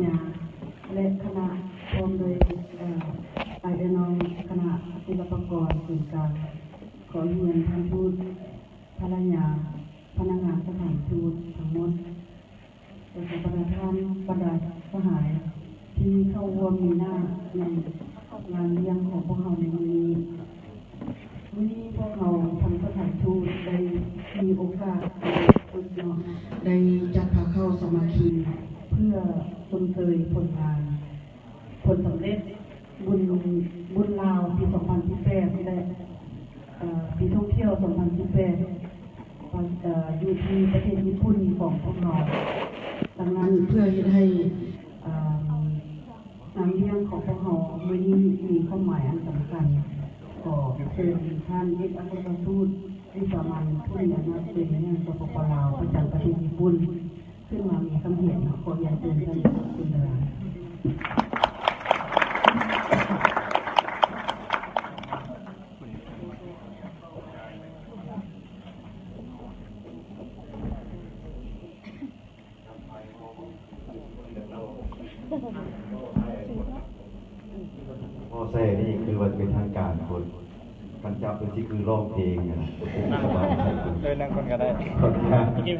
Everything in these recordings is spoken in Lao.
ຍາ ແລະ ຄະນະ ພ້ອມໂດຍ ເອີ ອ້າຍເອື້ອຍນ້ອງຄະນະສິລະປະກອນສູນກາງ ຂໍຮຽນທ່ານທູດ ພະລະຍາ ພະນັກງານສະຖານທູດທັງໝົດ ແລະ ກໍບັນດາທ່ານ ບັນດາສະຫາຍທີ່ເຂົ້າຮ່ວມມີໜ້າໃນງານລ້ຽງຂອງພວກເຮົາໃນມື້ນີ້. ມື້ນີ້ພວກເຮົາທາງສະຖານທູດໄດ້ມີໂອກາດເນາະ ໄດ້ຈັດພາເຂົ້າສາມັກຄີ ເພື່ອຊົມເຊີຍຜົນງານ ຜົນສຳເລັດບຸນ ບຸນລາວປີສອງພັນສິບແປດ ແລະ ເອີ ປີທ່ອງທ່ຽວສອງພັນສິບແປດ ເອີ ຢູ່ທີ່ປະເທດຍີ່ປຸ່ນຂອງພວກເຮົາ. ດັ່ງນັ້ນ ເພື່ອເຮັດໃຫ້ ເອີ ງານລ້ຽງຂອງພວກເຮົາມື້ນີ້ມີຄວາມໝາຍອັນສຳຄັນ, ຂໍເຊີນທ່ານເອກອັກຄະລັດທູດ ວິສາມັນ ຜູ້ມີອຳນາດເປັນແຫ່ງ ສປປ ລາວ ປະຈຳປະເທດຍີ່ປຸ່ນ ຂຶ້ນມາມີຄຳເຫັນ. ຂໍຮຽນເຊີນທ່ານເອກອັກຄະລັດທູດ. ພໍແຊນີ້ຄືວ່າຈະເປັນທາງການພຸ້ນ, ຄັນຈັບເປັນຊິຄືຮ້ອງເພງຫັ້ນນະ ສະບາຍໃຈ. ເອີ ນັ່ງກ່ອນກໍໄດ້ ຂອອບໃຈ.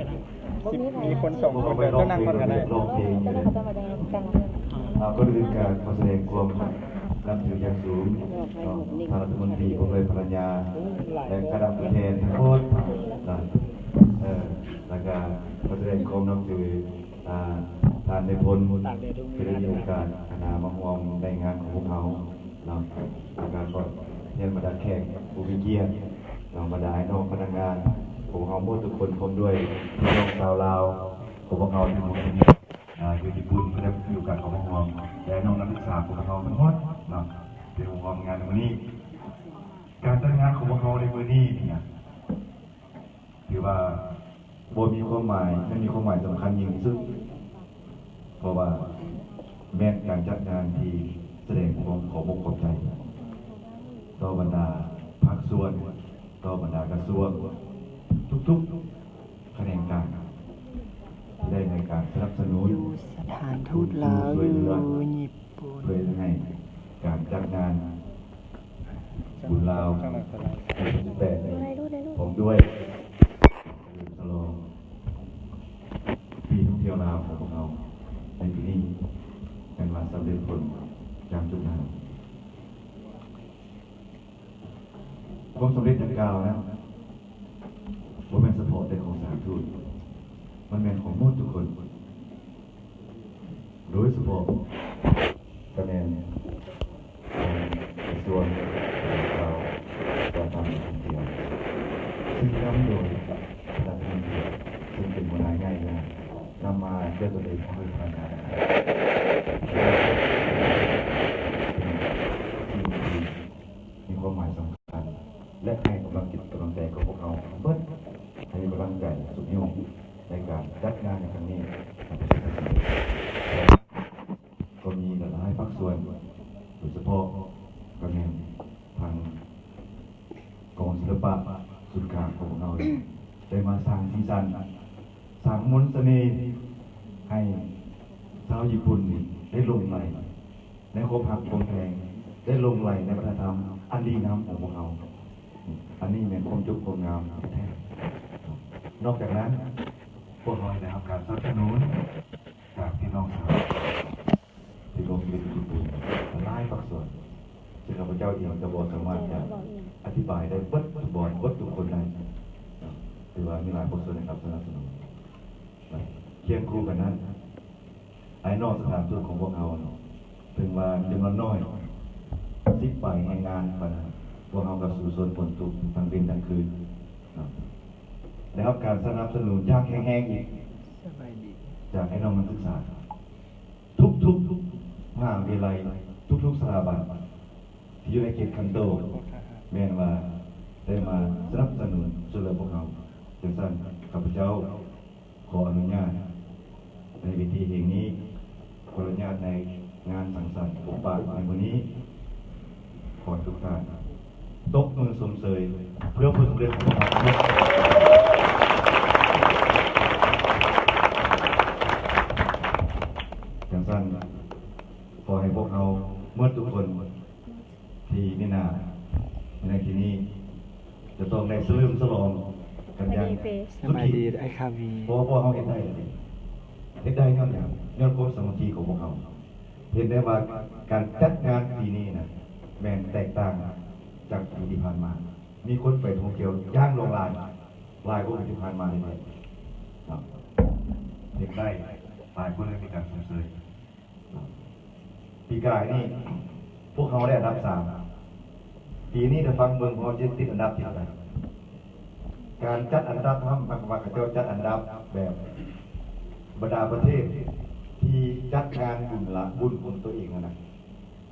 ມີຄົນສອງຄົນ ເອີ ເຈົ້ານັ່ງກ່ອນກໍໄດ້ ຮ້ອງເພງຢູ່ເດ້. ອ່າ ກ່ອນອື່ນກໍຂໍສະແດງຄວາມນັບຖືຢ່າງສູງຕໍ່ທ່ານລັດຖະມົນຕີ ພ້ອມດ້ວຍພັນລະຍາ ແລະ ຄະນະຜູ້ແທນທັງໝົດນະ ເອີ ແລ້ວກໍຂໍສະແດງຄວາມນັບຖື ອ່າ ທ່ານນາຍພົນ ທີ່ໄດ້ມີໂອກາດ ອັນນາ ມາຮ່ວມໃນງານຂອງພວກເຮົາເນາະ. ແລ້ວກໍຂໍຮຽນບັນດາແຂກຜູ້ມີກຽດເນາະ, ບັນດາອ້າຍນ້ອງພະນັກງານຂອງເຮົາໝົດທຸກຄົນ ພ້ອມດ້ວຍພີ່ນ້ອງຊາວລາວຂອງພວກເຮົາທີ່ຢູ່ທີ່ນີ້ ອ່າ ຢູ່ຍີ່ປຸ່ນ ເພິ່ນໄດ້ມີໂອກາດເຂົ້າມາຮ່ວມ ແລະ ນ້ອງນັກສຶກສາຂອງພວກເຮົາທັງໝົດເນາະ ທີ່ມາຮ່ວມງານໃນມື້ນີ້. ການຈັດງານຂອງພວກເຮົາໃນມື້ນີ້ນີ້ນະ ຖືວ່າບໍ່ມີຄວາມໝາຍ ແລະ ມີຄວາມໝາຍສຳຄັນຍິ່ງທີ່ສຸດ ເພາະວ່າແມ່ນການຈັດງານທີ່ສະແດງຄວາມຂອບອົກຂອບໃຈຕໍ່ບັນດາພາກສ່ວນ, ຕໍ່ບັນດາກະຊວງ, ທຸກໆຂະແໜງການທີ່ໄດ້ໃຫ້ການສະໜັບສະໜູນ ຢູ່ສະຖານທູດລາວຢູ່ຍີ່ປຸ່ນ ເພື່ອເຮັດໃຫ້ການຈັດງານ ບຸນລາວປີສອງພັນສິບແປດນີ້ ພ້ອມດ້ວຍສະຫຼອງປີທ່ອງທ່ຽວລາວຂອງພວກເຮົາໃນປີນີ້ ແມ່ນວ່າສຳເລັດຜົນຢ່າງຈຸດໜ້າ. ຄວາມສຳເລັດດັ່ງກ່າວນັ້ນ ບໍ່ແມ່ນສະເພາະແຕ່ຂອງສະຖານທູດ, ມັນແມ່ນຂອງໝົດທຸກຄົນ. ໂດຍສະເພາະກະແມ່ນຂອງກະຊວງການທ່ອງທ່ຽວ ຊຶ່ງນຳໂດຍຄະນະທ່ອງທ່ຽວ ຊຶ່ງເປັນຫົວໜ້າໃຫຍ່ນຳມາດ້ວຍຕົນເອງ ເປັນພະນັກງານ ເປັນສິ່ງທີ່ມີຄວາມໝາຍສຳຄັນ ແລະ ໃຫ້ກຳລັງຈິດກຳລັງໃຈຂອງພວກເຮົາເບິດ ໃຫ້ມີກຳລັງໃຈຊຸກຍູ້ ໃນການຈັດງານໃນຄັ້ງນີ້ໃຫ້ປະສົບຜົນສຳເລັດ. ກໍມີຫຼາຍໆພາກສ່ວນ ໂດຍສະເພາະກໍແມ່ນທາງກອງສິລະປະສູນກາງຂອງພວກເຮົາ ໄດ້ມາສ້າງສີສັນ ສ້າງມົນສະເໜ່ໃຫ້ຊາວຍີ່ປຸ່ນນີ້ໄດ້ຫຼົງໄຫຼໃນຄວາມຮັກຄວາມແພງ, ໄດ້ຫຼົງໄຫຼໃນວັດທະນະທຳອັນດີງາມຂອງພວກເຮົາ. ອັນນີ້ແມ່ນຄວາມຈົບຄວາມງາມແທ້ໆ. ນອກຈາກນັ້ນ ພວກເຮົາໄດ້ຮັບການສະໜັບສະໜູນຈາກພີ່ນ້ອງຊາວທີ່ລົງເປັນຍີ່ປຸ່ນຫຼາຍພາກສ່ວນ ຊຶ່ງຂ້າພະເຈົ້າເອງກໍບໍ່ສາມາດຈະອະທິບາຍໄດ້ເບິດທຸກບ່ອນເບິດທຸກຄົນໄດ້. ຖືວ່າມີຫຼາຍພາກສ່ວນໃຫ້ການສະໜັບສະໜູນ. ຄຽງຄູ່ກັນນັ້ນ ອ້າຍນ້ອງສະຖານທູດຂອງພວກເຮົາ ເຖິງວ່າຈຳນວນໜ້ອຍ ສິບປາຍແຮງງານປານນັ້ນ ພວກເຮົາກໍສູ້ຊົນພົ້ນທຸກທັງເວັນທັງຄືນເນາະ. ໄດ້ຮັບການສະໜັບສະໜູນຢ່າງແຂງແຮງອີກ ຈາກອ້າຍນ້ອງນັກສຶກສາ ທຸກໆມະຫາວິທະຍາໄລ ທຸກໆສະຖາບັນ ທີ່ຢູ່ໃນເຂດຄັນໂຕ ແມ່ນວ່າໄດ້ມາສະໜັບສະໜູນຊ່ວຍເຫຼືອພວກເຮົາ. ຈັ່ງຊັ້ນ ຂ້າພະເຈົ້າຂໍອະນຸຍາດໃນເວທີແຫ່ງນີ້ ຂໍອະນຸຍາດໃນງານສັງສັນພົບປະໃນມື້ນີ້ ຂໍໃຫ້ທຸກທ່ານ ຕົບມືຊົມເຊີຍເພື່ອຜົນສຳເລັດຂອງພວກເຮົາທັງໝົດ. ຈ ຊັ້ນ ຂໍໃຫ້ພວກເຮົາໝົດທຸກຄົນທີ່ມີໜ້າໃນທີ່ນີ້ ຈະຕ້ອງໄດ້ສະເຫຼີມສະຫຼອງກັນຢ່າງສຸດຂີດ ເພາະວ່າພວກເຮົາເຮັດໄດ້ ເຮັດໄດ້ຍ້ອນຫຍັງ? ຍ້ອນຄວາມສາມັກຄີຂອງພວກເຮົາ. ເຫັນໄດ້ວ່າການຈັດງານປີນີ້ນະ ແມ່ນແຕກຕ່າງຈາກປີທີ່ຜ່ານມາ. ມີຄົນໄປທ່ອງທ່ຽວຢ່າງຫຼວງຫຼາຍ ຫຼາຍກວ່າປີທີ່ຜ່ານມາແທ້ໆ ເນາະ. ເຮັດໄດ້ ຫຼາຍຄົນເລີຍມີການຊົມເຊີຍ ເນາະ. ປີກາຍນີ້ພວກເຮົາໄດ້ອັນດັບສາມ ປີນີ້ຖ້າຟັງເບິ່ງ ພວກເຮົາຈະຕິດອັນດັບທີເທົ່າໃດ? ການຈັດອັນດັບ ໝາຍຄວາມວ່າເຂົາເຈົ້າຈັດອັນດັບແບບບັນດາປະເທດທີ່ຈັດງານບຸນລະ ບຸນຂອງຕົວເອງຫັ້ນນະ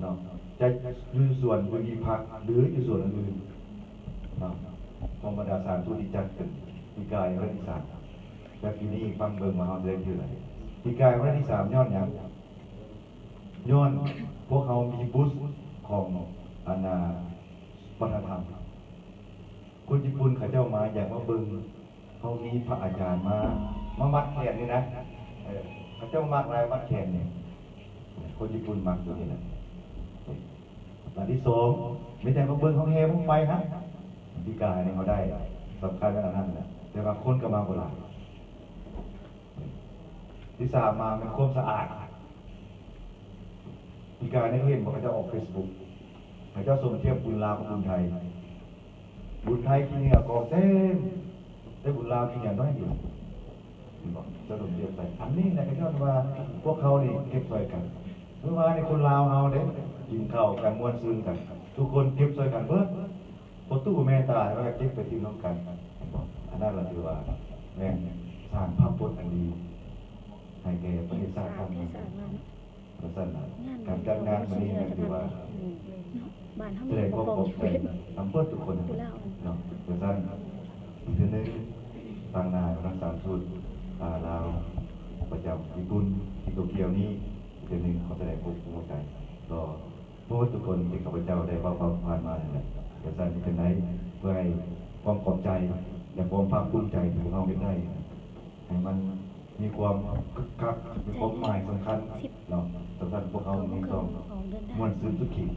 ເນາະ ຈະຢູ່ສວນ ຢູ່ທີ່ພັກ ຫຼື ຢູ່ສວນອື່ນໆ ເນາະ ຂອງບັນດາສະຖານທູດທີ່ຈັດຂຶ້ນ. ປີກາຍເຮົາໄດ້ທີສາມ ແຕ່ປີນີ້ຟັງເບິ່ງວ່າເຮົາຈະໄດ້ທີເທົ່າໃດ. ປີກາຍເຮົາໄດ້ທີສາມຍ້ອນຫຍັງ? ຍ້ອນພວກເຮົາມີບູດຂອງ ອັນນ່າ ວັດທະນະທຳ. ຄົນຍີ່ປຸ່ນເຂົາເຈົ້າມາ ຢາກມາເບິ່ງ ເຮົາມີພະອາຈານມາ ມາມັດແຂນນີ້ນະ ເອີ ເຂົາເຈົ້າມັກຫຼາຍ ມັດແຂນນີ້ ຄົນຍີ່ປຸ່ນມັກຕົວນີ້ນະ. ອັນທີສອງ ມີແຕ່ມາເບິ່ງເຮົາແຫ່ບັ້ງໄຟຫັ້ນ. ປີກາຍນີ້ເຮົາໄດ້ ສຳຄັນແມ່ນອັນນັ້ນແຫຼະ ແຕ່ວ່າຄົນກໍມາບໍ່ຫຼາຍ. ທີສາມມາແມ່ນຄວາມສະອາດ. ປີກາຍນີ້ເຫັນບໍ່ ເຂົາເຈົ້າອອກເຟສບຸກ ເຂົາເຈົ້າສົມທຽບບຸນລາວກັບບຸນໄທ. ບຸນໄທຂີ້ເຫຍື້ອກອງເຕັມ ແຕ່ບຸນລາວຂີ້ເຫຍື້ອນ້ອຍດຽວ. ເຫັນບໍ່? ເຈົ້າສົມທຽບໃສ່ ອັນນີ້ແຫຼະກໍຍ້ອນວ່າພວກເຮົານີ້ເກັບຊ່ອຍກັນ. ມື້ວານນີ້ຄົນລາວເຮົາເດ້ ກິນເຂົ້າກັນ ມ່ວນຊື່ນກັນ ທຸກຄົນເກັບຊ່ອຍກັນເບິດ. ພໍ່ຕູ້ແມ່ຕາຍ ແລ້ວກໍເກັບໄປຖິ້ມນຳກັນ ເຫັນບໍ່? ອັນນັ້ນລະຖືວ່າແມ່ນສ້າງພາບພົດອັນດີໃຫ້ແກ່ປະເທດຊາດບ້ານເມືອງ. ຈັ່ງຊັ້ນນະ ການຈັດງານມື້ນີ້ແມ່ນຖືວ່າ ສະແດງຄວາມຂອບໃຈນຳເບິດທຸກຄົນເນາະ. ຈັ່ງຊັ້ນ ອີກເທື່ອໜຶ່ງ ຕາງໜ້າຄະນະສະຖານທູດ ອາ ລາວ ປະຈຳຍີ່ປຸ່ນທີ່ໂຕກຽວນີ້ ອີກເທື່ອໜຶ່ງ ຂໍສະແດງຄວາມຂອບໃຈຕໍ່ ເພາະວ່າທຸກຄົນທີ່ຂ້າພະເຈົ້າໄດ້ເວົ້າຜ່ານມານັ້ນແຫຼະ ກະຊັ້ນເປັນຈັ່ງໃດ ເພື່ອໃຫ້ຄວາມຂອບໃຈ ແລະ ຄວາມພາກພູມໃຈທີ່ພວກເຮົາເຮັດໄດ້ ໃຫ້ມັນມີຄວາມຄຶກຄັກ ມີຄວາມໝາຍສຳຄັນເນາະ. ຈັ່ງຊັ້ນພວກເຮົານີ້ຕ້ອງມ່ວນຊື່ນສຸດຂີດ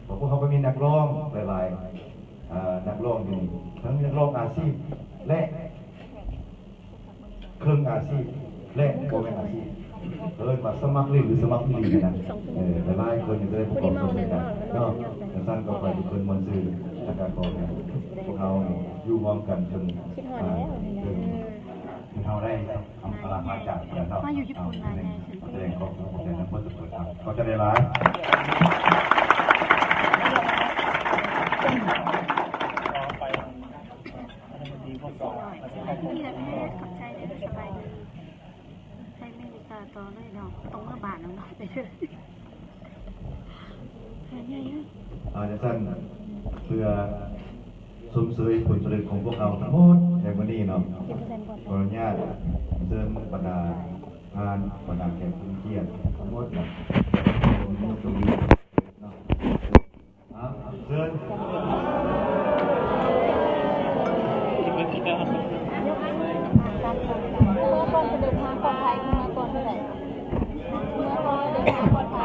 ເພາະພວກເຮົາກໍມີນັກຮ້ອງຫຼາຍໆ ອາ ນັກຮ້ອງຢູ່ນີ້ ທັງນັກຮ້ອງອາຊີບ ແລະ ເຄິ່ງອາຊີບ ແລະ ບໍ່ແມ່ນອາຊີບ ເອີ້ນວ່າສະໝັກຫຼິ້ນ ຫຼື ສະໝັກອີ່ຫຼີນະ. ເອີ ຫຼາຍໆຄົນຍັງຈະໄດ້ປະກອບຕົວໃສ່ກັນເນາະ. ຈັ່ງຊັ້ນກໍຂໍໃຫ້ທຸກຄົນມ່ວນຊື່ນ ແລະ ກໍຂໍໃຫ້ພວກເຮົາຢູ່ຮ່ວມກັນຈົນ ເອີ ເຖິງທີ່ເຮົາໄດ້ອຳລາພາຈາກກັນເນາະ. ມາຢູ່ຍີ່ປຸ່ນຫຼາຍແຮງ ສະແດງຄວາມຂອບໃຈນຳເບິດທຸກຄົນ. ຂໍໃຈຫຼາຍໆ. ນີ້ແຫຼະແມ່ ຂອບໃຈເດີ ສະບາຍດີ. ໃຫ້ແມ່ລິກາຕໍ່ເລີຍເນາະ ຕ້ອງເມືອບ້ານແລ້ວເນາະ ໄປເດີ. ອ່າ ຈັ່ງຊັ້ນ ເພື່ອຊົມເຊີຍຜົນສຳເລັດຂອງພວກເຮົາທັງໝົດໃນມື້ນີ້ເນາະ ຂໍອະນຸຍາດເຊີນບັນດາທ່ານ ບັນດາແຂກຜູ້ມີກຽດທັງໝົດເນາະ ເຊີນ. ເມືອກ່ອນ ເດີນທາງປອດໄພ ເມືອກ່ອນເດີ ເດີນທາງປອດໄພ.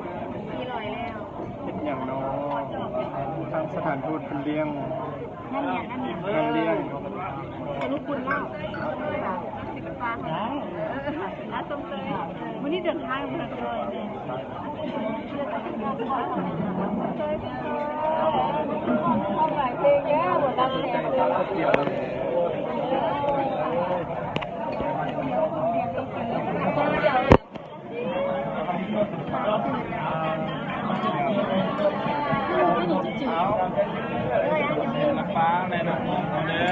ເຮັດຫຍັງນໍ? ທາງສະຖານທູດເພິ່ນລ້ຽງ ງານລ້ຽງ ງານລ້ຽງ ສະຫຼຸບບຸນແລ້ວ ສິລະປະ ໜ້າຊົມເຊີຍ. ມື້ນີ້ເດີນທາງມາເລີຍ ເອົາ ລຳປາງແນ່ນອນເດີ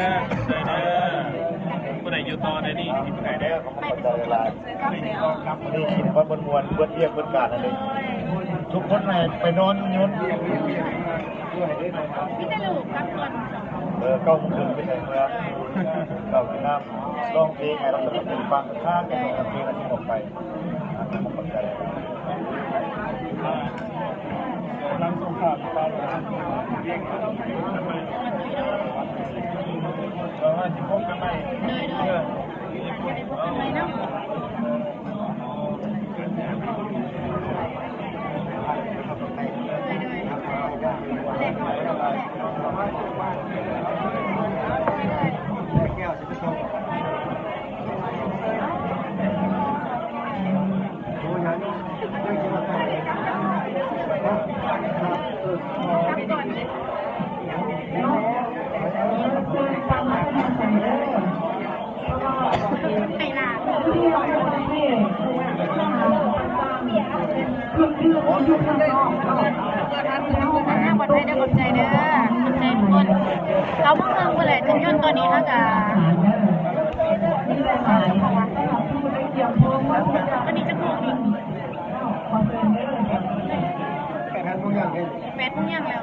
ໄດ້ເດີ. ຜູ້ໃດຢູ່ຕໍ່ໄດ້ນີ້? ໄດ້ເດີ ຂອບໃຈຫຼາຍໆ. ມື້ນີ້ກິນຄວາມມ່ວນໆ ເບິດວຽກເບິດການນັ້ນເດ້ ທຸກຄົນໃຫ້ໄປນອນຢູ່ຍົນ. ມີແຕ່ລູກກັບກ່ອນ ເອີ ເກົ້າໂມງເຄິ່ງໄປໃສ່ເມືອ ເຂົ້າກິນນ້ຳ ຮ້ອງເພງໃຫ້ລະຄົນຟັງ ຄ້າງກັນຮ້ອງເພງ ແລ້ວຊິອອກໄປ. ຂອບໃຈ. ເດີນທາງປອດໄພເດີ ຂອບໃຈເດີ ຂອບໃຈທຸກຄົນ. ເອົາເບິ່ງເບິ່ງພຸ້ນແຫຼະ ເຖິງຍົນຕອນນີ້ເຮົາກະ ອັນນີ້ຈັກໂມງນີ້? ແປດໂມງຢ່າງເດ. ແປດໂມງຢ່າງແລ້ວ.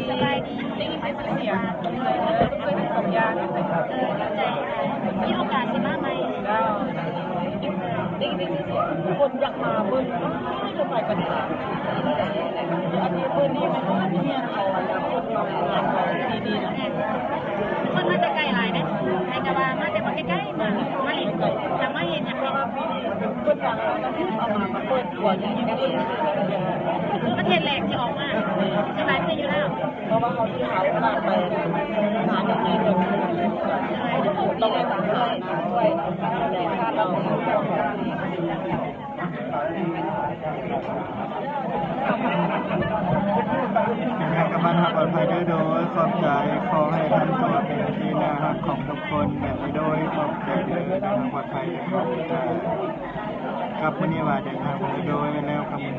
ສະບາຍດີ ໄດ້ຍິນແຕ່ສຽງ ເອີ ເປັນສອງຢ່າງ ເອີ ຂອບໃຈ ມີໂອກາດຊິມາໃໝ່. ເຈົ້າ ໄດ້ຍິນແຕ່ສຽງ ຄົນຢາກມາເບິ່ງ ຈະໄປກັນ ອັນນີ້ເພິ່ນນີ້ມັນມີເຮືອນເຂົາ ອັນນະ ຄົນມາງານເຂົາປີນີ້ນະ ແມ່ນ ຄົນມາແຕ່ໄກຫຼາຍເດ້ ໃຜກະວ່າມາແຕ່ບໍ່ໄກໆ ມາ ມາຫຼິ້ນ ກະມາເຮັດຫຍັງ ເພິ່ນວ່າປີນີ້ເພິ່ນວ່າເອົາມາເປີດຕົວຢູ່ທີ່ເພິ່ນ ປະເທດແລກທີ່ອອກມາ ສ່ວນຫຼາຍປະເທດຢູ່ລາວ ເພາະວ່າເຮົາຊິຫາໂອກາດໄປຫາຢູ່ທີ່ເດີມ ຕ້ອງໄດ້ຕາມຫານະ ຊ່ວຍ ເດີນທາງກັບບ້ານຮັບປອດໄພເດີ ໂດຍຂອບໃຈ ຂໍໃຫ້ທ່ານຈົ່ງເປັນທີ່ໜ້າຮັກຂອງທຸກຄົນແບບນີ້ ໂດຍຂອບໃຈເດີ ເດີນທາງປອດໄພເດີ ກັບມື້ນີ້ວ່າເດີນທາງເດີ ໂດຍແລ້ວກັບມື້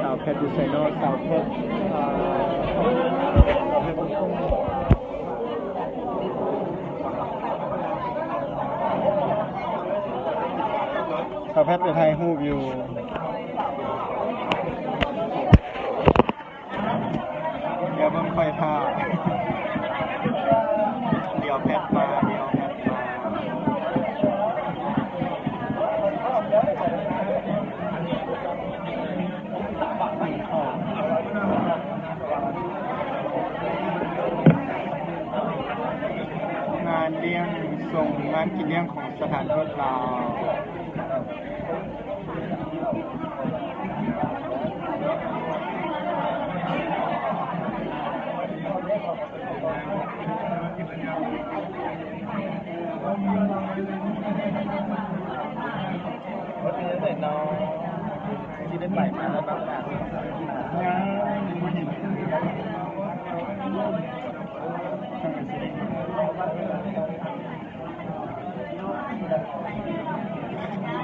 ສາວແພັດຢູ່ໃສເນາະ ສາວແພັດ ສາວແພັດໄປຖ່າຍຮູບຢູ່. ດຽວເບິ່ງຂ້ອຍຖ້າ ດຽວແພັດມາ ດຽວແພັດມາ. ງານລ້ຽງ ສົ່ງງານກິນລ້ຽງຂອງສະຖານທູດລາວ.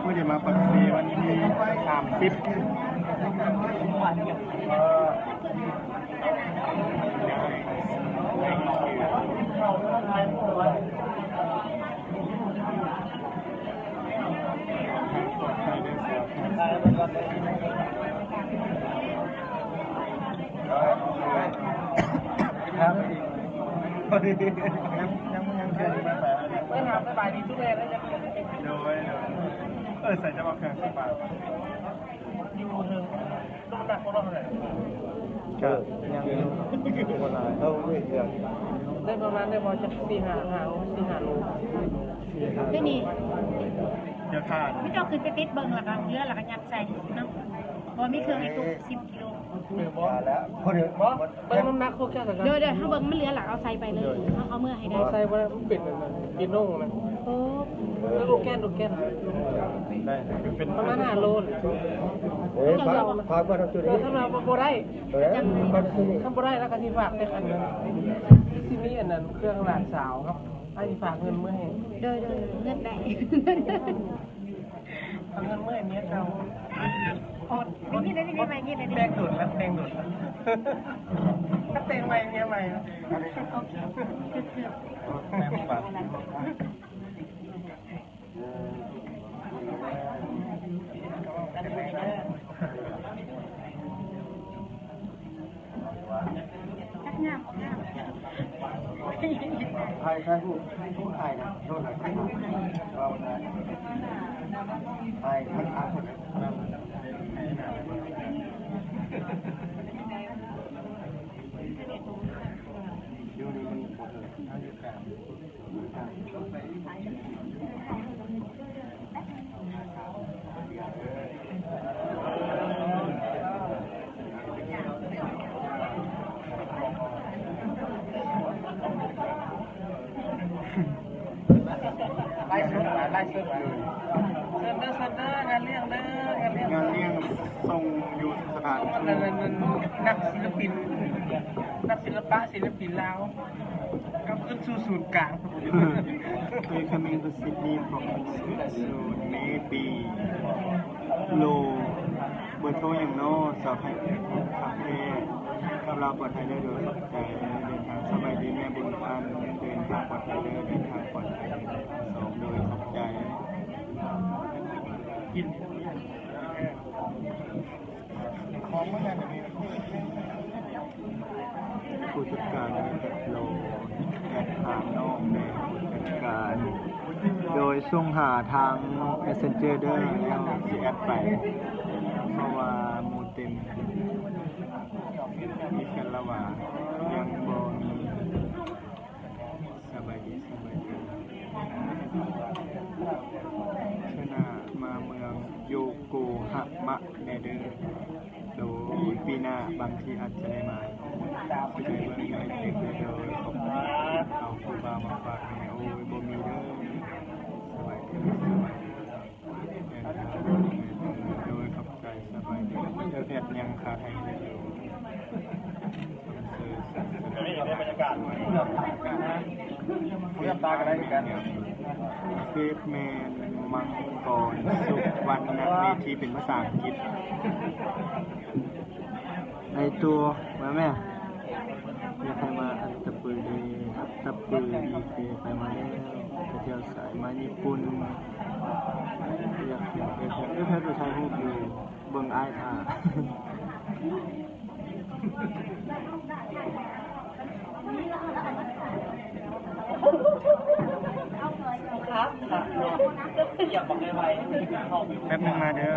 ມື້ນີ້ມາປັກເຊວັນທີສາມສິບ. ໂດຍ ໂດຍ ເອີ ໃສ່ຈະວ່າເຄື່ອງສະບາຍ. ນ້ຳໜັກບໍ່ເນາະ ເທົ່າໃດ? ກະຍັງຢູ່ ບໍ່ຫຼາຍ ເຮົາເຮັດເຮືອນ ໄດ້ປະມານ ໄດ້ບໍ່ຈັກສີ່ຫ້າ ຫ້າ ສີ່ຫ້າໂລ ເດ້ນີ້ ດຽວຖ້າ ມີເຈົ້າຂຶ້ນໄປຕິດເບິ່ງ ແລ້ວກໍເຫຼືອ ແລ້ວກໍຍັດໃສ່ເນາະ ເພາະວ່າມີເຄື່ອງໃຫ້ຕຸກສິບກິໂລ ຖືບໍ່? ແລ້ວ ບໍ່ ເບິ່ງນ້ຳໜັກພວກເຈົ້າຊະກ່ອນ ໂດຍໆ ເຮົາເບິ່ງມັນເຫຼືອ ແລ້ວເອົາໃສ່ໄປເລີຍ ເຮົາເອົາເມືອໃຫ້ໄດ້ ເອົາໃສ່ບໍ່ໄດ້ ມັນເປັນອັນນັ້ນ ເປັນໂນງນະ ເອີ ລູກແກນ ລູກແກນ ໄດ້ ເປັນປະມານຫ້າໂລ ເອີ ເຈົ້າເອົາ ຝາກ ຝາກມາທາງຈຸດນີ້ ຖ້າວ່າບໍ່ໄດ້ ເອີ ຝາກມາທາງຈຸດນີ້ ຄັນບໍ່ໄດ້ ແລ້ວກໍຊິຝາກແຕ່ອັນນັ້ນ ຊິມີອັນນັ້ນ ເຄື່ອງຫຼານສາວ ອ້າຍຊິຝາກເງິນເມືອໃຫ້ ໂດຍໆ ເງິນໄດ້ ເອົາເງິນເມືອໃຫ້ເມຍເກົ່າ ໄປກິນໄດ້ ໄປກິນໄດ້ ແຕ່ງໂດນແລ້ວ ແຕ່ງໂດນແລ້ວ ກໍແຕ່ງໃໝ່ ເມຍໃໝ່ ແຕ່ງ ຈັກງາມບໍ່ງາມ ຖ່າຍ ຖ່າຍຮູບ ຖ່າຍນະ ໂທດນະ ຖ່າຍທັງສາມຄົນນະ ຢູ່ນີ້ມັນບໍ່ເຖິງ ໄລຟ໌ສົດ ໄລຟ໌ສົດ ເຊີນເດີ ເຊີນເດີ ງານລ້ຽງເດີ ງານລ້ຽງ ງານລ້ຽງ ສົ່ງຢູ່ສະຖານທູດ ນັ້ນ ນັ້ນ ນັ້ນ ນັກສິລະປິນ ນັກສິລະປະ ສິລະປິນລາວ ກັບຄືນສູ່ສູນກາງ Are you coming to Sydney for concert soon? Maybe. Low. ເບີໂທຫຍັງນໍ? ສາວໄທ ຄັກແທ້ ກັບລາວປອດໄພເດີ ໂດຍຂອບໃຈ ເດີນທາງສະບາຍດີ ແມ່ບຸນພັນ ເດີນທາງປອດໄພເດີ ເດີນທາງປອດໄພທັງສອງ ໂດຍຂອບໃຈ. ຜູ້ຈັດການແອັດໂລ ແອັດຫານ້ອງແດ່ ຜູ້ຈັດການ ໂດຍສົ່ງຫາທາງແມັດເຊັນເຈີເດີ ແລ້ວຊິແອັດໄປ ເພາະວ່າໝູ່ເຕັມ ມີແຟນລະຫວາ ຍັງບໍ່ມີ. ສະບາຍດີ ສະບາຍດີ ເທື່ອໜ້າມາເມືອງໂຢໂກຮາມະແດ່ເດີ. ໂດຍ ປີໜ້າບາງທີອາດຈະໄດ້ມາ ຊິໄປເບິ່ງໃນເຟສເດີ. ໂດຍ ຂອບຄຸນ ເອົາຜູ້ບ່າວມາຝາກແດ່. ໂອ້ຍ ບໍ່ມີເດີ. ສະບາຍດີ ສະບາຍດີ. ໂດຍ ຂອບໃຈ ສະບາຍດີ. ເຈົ້າເຮັດຫຍັງຄາໄທຢູ່? ເອີ ເອີ ບັນຍາກາດ ເລືອກຕາກັນໄດ້ຄືກັນ. ເຟສແມ່ນ ມັງກອນ ສຸວັນນະເມທີ ເປັນພາສາອັງກິດ. ໄອໂຕ ມາແມ່. ຢາກໃຫ້ມາອັດຕະປືດີ ອັດຕະປືດີເດ ໄປມາແລ້ວ ໄປທ່ຽວໃສ? ມາຍີ່ປຸ່ນ. ຢາກເຫັນເອເພັດ ເອເພັດໄປຖ່າຍຮູບຢູ່ ເບິ່ງອ້າຍຖ້າ. ແປັບໜຶ່ງມາເດີ.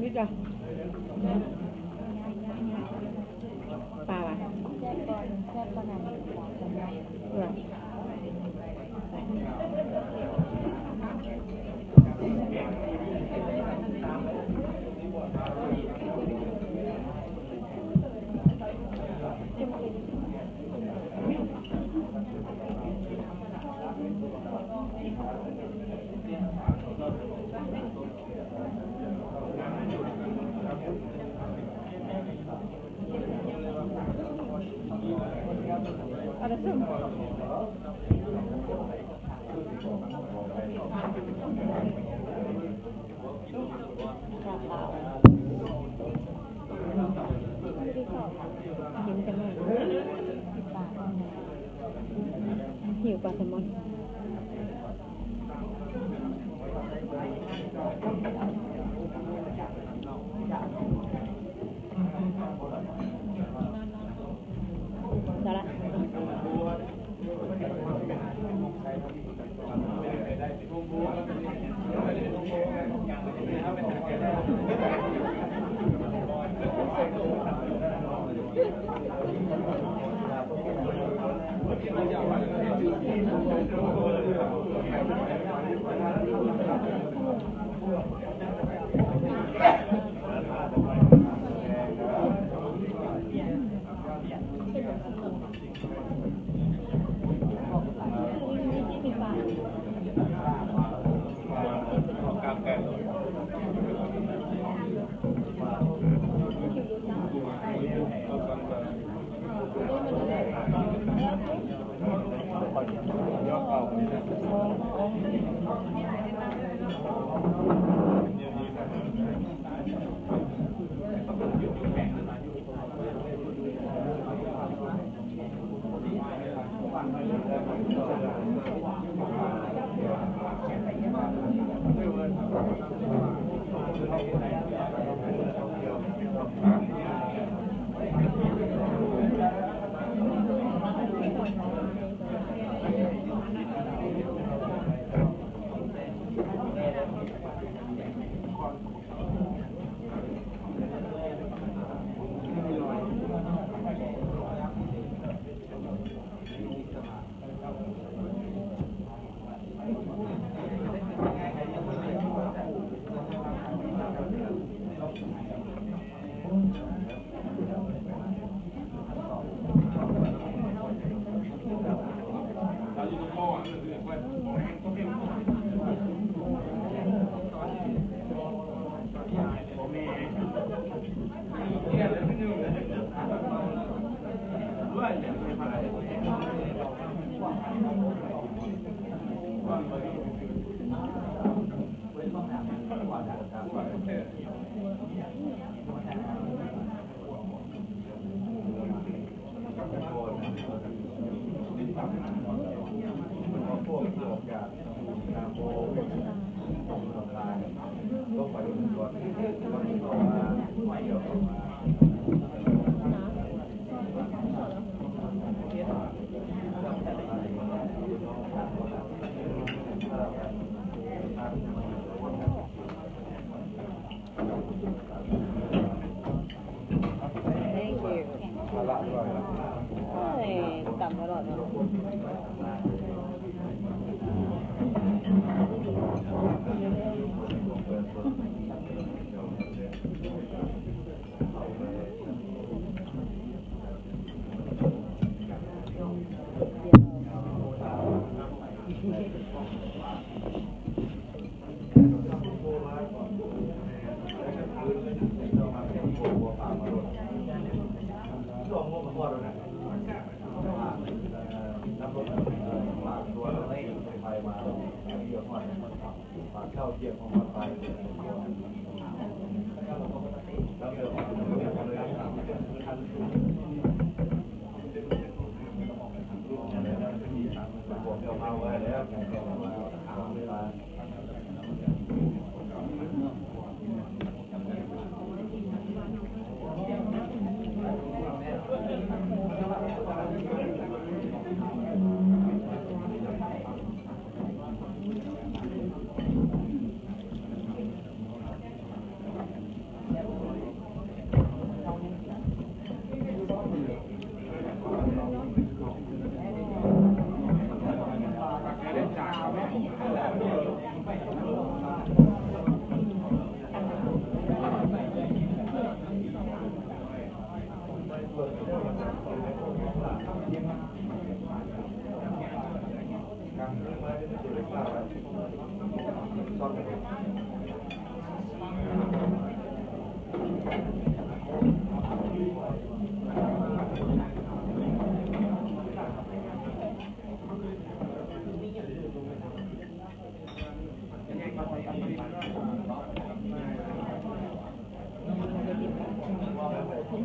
ມີດ ປາຫວາ ແຊບບໍ່ ແຊບບໍ່ນັ້ນ ເອີ. ຫິວປາແຊມອນ.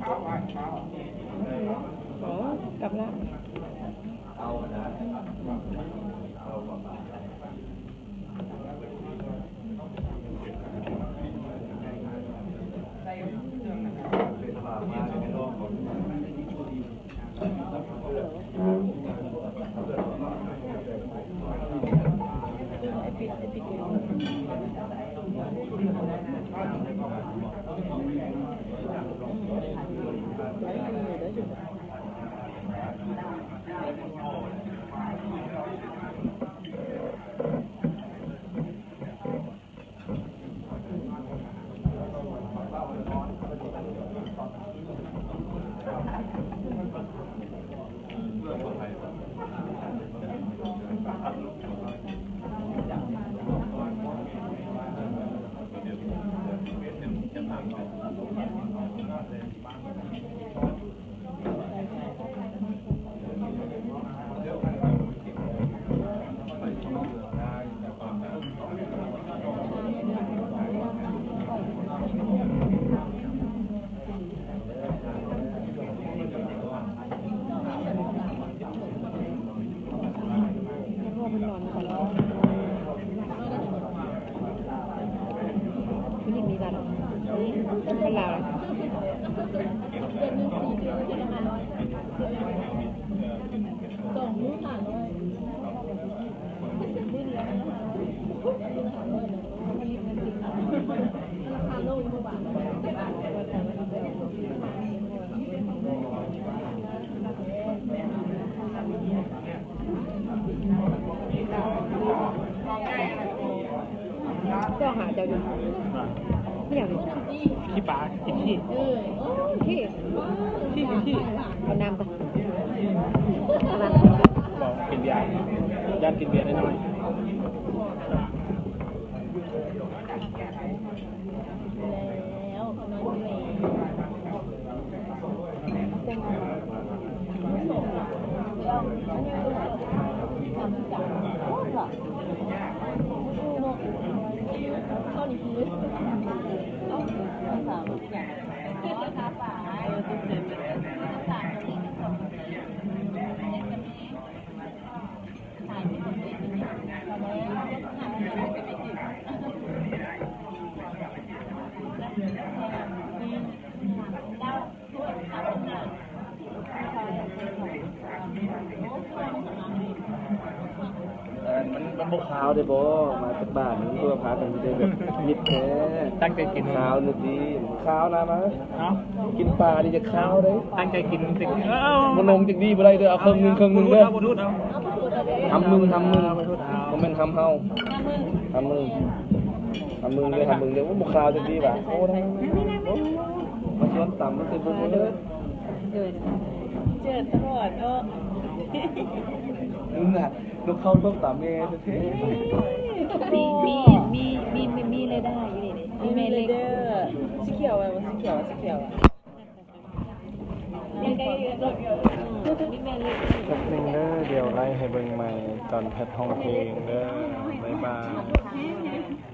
ໂອ້ ກັບລະ. ຕ້ອງຫາເຈົ້າຢູ່. ອີ່ຫຍັງນີ້? ຂີ້ປາ ກິນຂີ້. ຂີ້ ຂີ້ ຂີ້. ເອົານ້ຳກ່ອນ. ບໍ່ ກິນເບຍ. ຢ້ານກິນເບຍນ້ອຍໆ. ມັນ ມັນບໍ່ຄາວເດ້ບໍ່? ມາຈາກບ້ານ ມັນກໍພາກັນໄດ້ແບບມິດແທ້. ຕັ້ງໃຈກິນ ຄາວນີ້ຕິ ຄາວນະມາ. ເອົ້າ ກິນປານີ້ຈະຄາວເດ້. ຕັ້ງໃຈກິນຕິ ບໍ່ລົງຈັກດີບໍ່ໄດ້ເດີ້. ເອົາເຄິ່ງໜຶ່ງ ເຄິ່ງໜຶ່ງເດີ້. ຫຳມຶງ ຫຳມຶງ ບໍ່ແມ່ນຫຳເຮົາ. ຫຳມຶງ ຫຳມຶງເດີ້ ຫຳມຶງເດີ້. ໂອ້ ບໍ່ຄາວຈັກດີຫວາ. ໂອ້ ມາຊວນຕຳ ມັນຊິບໍ່ເບີດ. ເຈີຕະຫຼອດເນາະ. ມຶງນະ ນົກເຂົ້າຕົ້ມຕຳແມ່ແທ້ໆ. ມີ ມີ ມີ ມີ ມີລາຍໄດ້ຢູ່ນີ້ເດ້. ມີແມ່ເລັກ ສີຂຽວຫວາ ສີຂຽວຫວາ ສີຂຽວຫວາ. ແປັບໜຶ່ງເດີ້ ດຽວໄລ່ໃຫ້ເບິ່ງໃໝ່ຕອນແພັດຮ້ອງເພງເດີ້. ບາຍບາຍ.